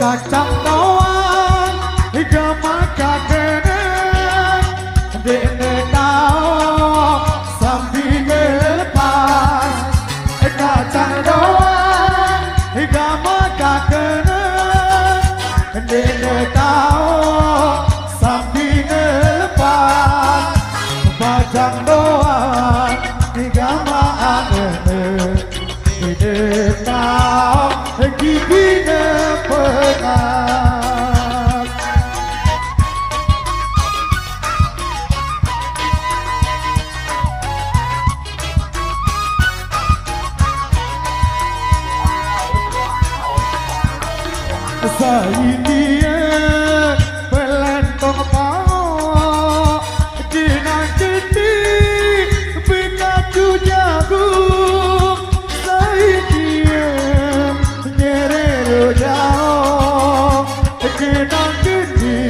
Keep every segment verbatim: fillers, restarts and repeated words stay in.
Kacang doang, iga maka kene, dene tao sambil lepas. Kacang doang, iga maka kene, dene tao sambil lepas. Bajang doang, iga maka kene, dene tao gigine pekat. Saiki pelentong pao, dinang geni, bikaju jagung. Saiki nyerero jao, dinang geni,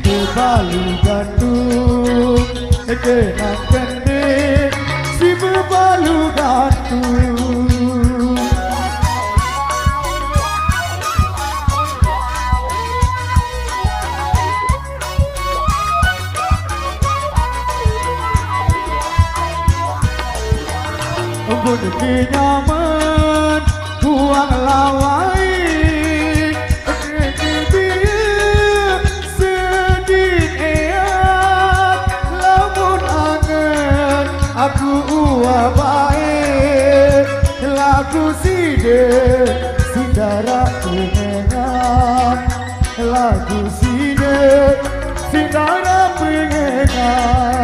bebalu gantung. Dinang geni, si bebalu gantung. Ampun kenyaman buang lawai, sedih eat, lamun angen aku uwa bae, lagu side sing dara pengengan. Lagu side sing dara pengengan.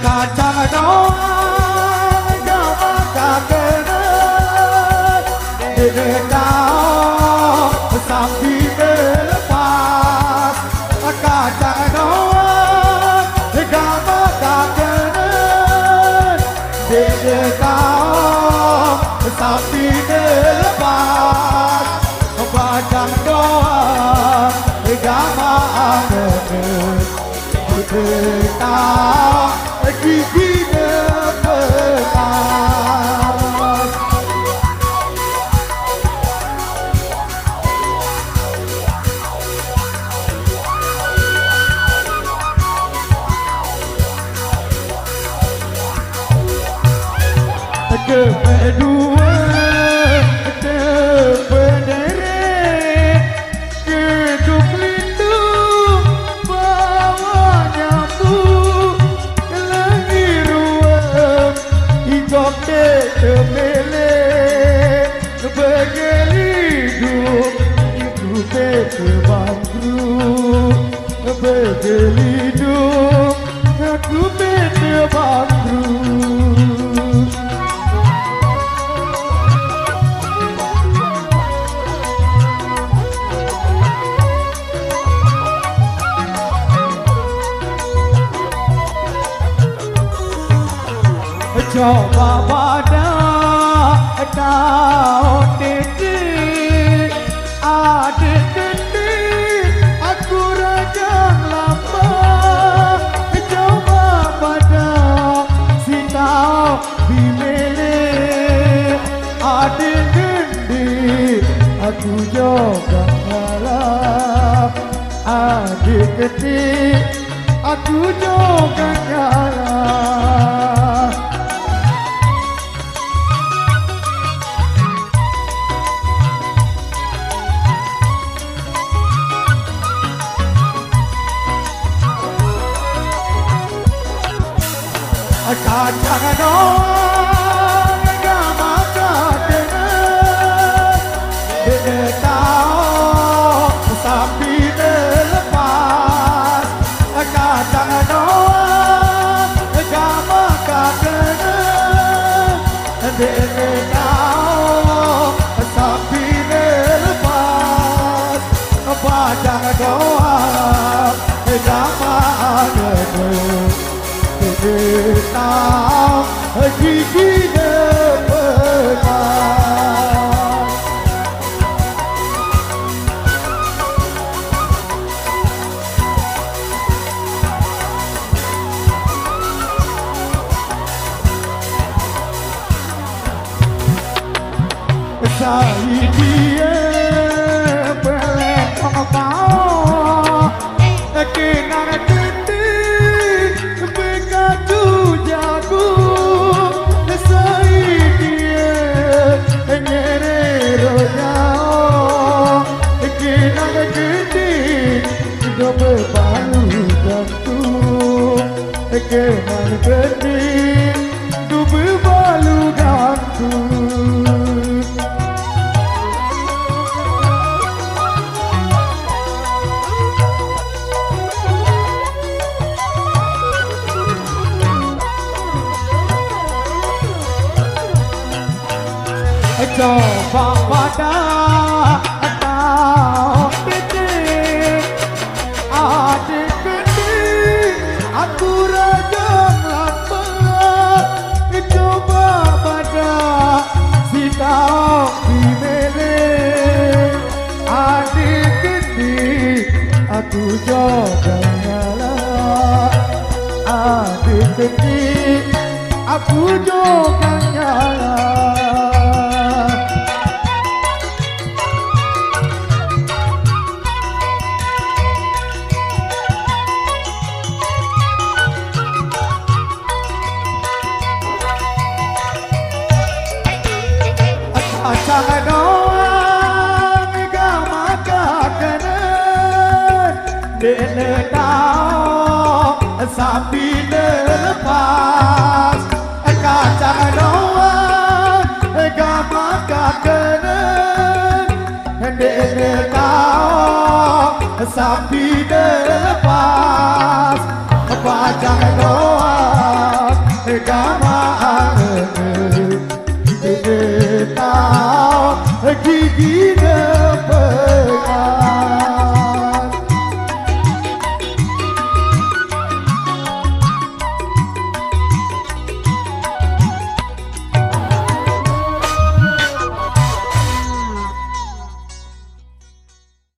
Kacang doang, gak makan kena. Dede tao sambil melepas. Kacang doang, gak makan kena. Dede tao sambil melepas. Bajang doang, gak makan kena. Kita gigi depetan. Kedua, kedua dere. Keduk lindung bawa nyamuk, kelengi ruwet, igok tete mele, begelidung, iku tete bangkru, begelidung, aku tete bangkru. Coba pada tahu diri, adik gede aku rajang lama. Coba pada si tahu di mele, adik gede aku juga ngalah. Adik kecil, aku juga ngalah. Kacang doang, gak makan kena. Dede tao sambil melepas. Kacang doang, gak makan kena. Dede tao sambil melepas. Bajang doang, gak makan kena. Kita gigi depetan. Sai die pelek pao, kenang kendi bekaju jagung. Sai die nyere royao, kenang kendi do bebalu gantung. Kenang kendi do bebalu gantung. Coba pada tahu piti adik kendi aku raja lambat. Coba pada si tahu di mele adik kendi aku coba nyala. Adik kendi aku coba nyala. Kacang doang gak makan kenen. Dene tao sambil lepas. Kacang doang gak makan kenen. Dene tao sambil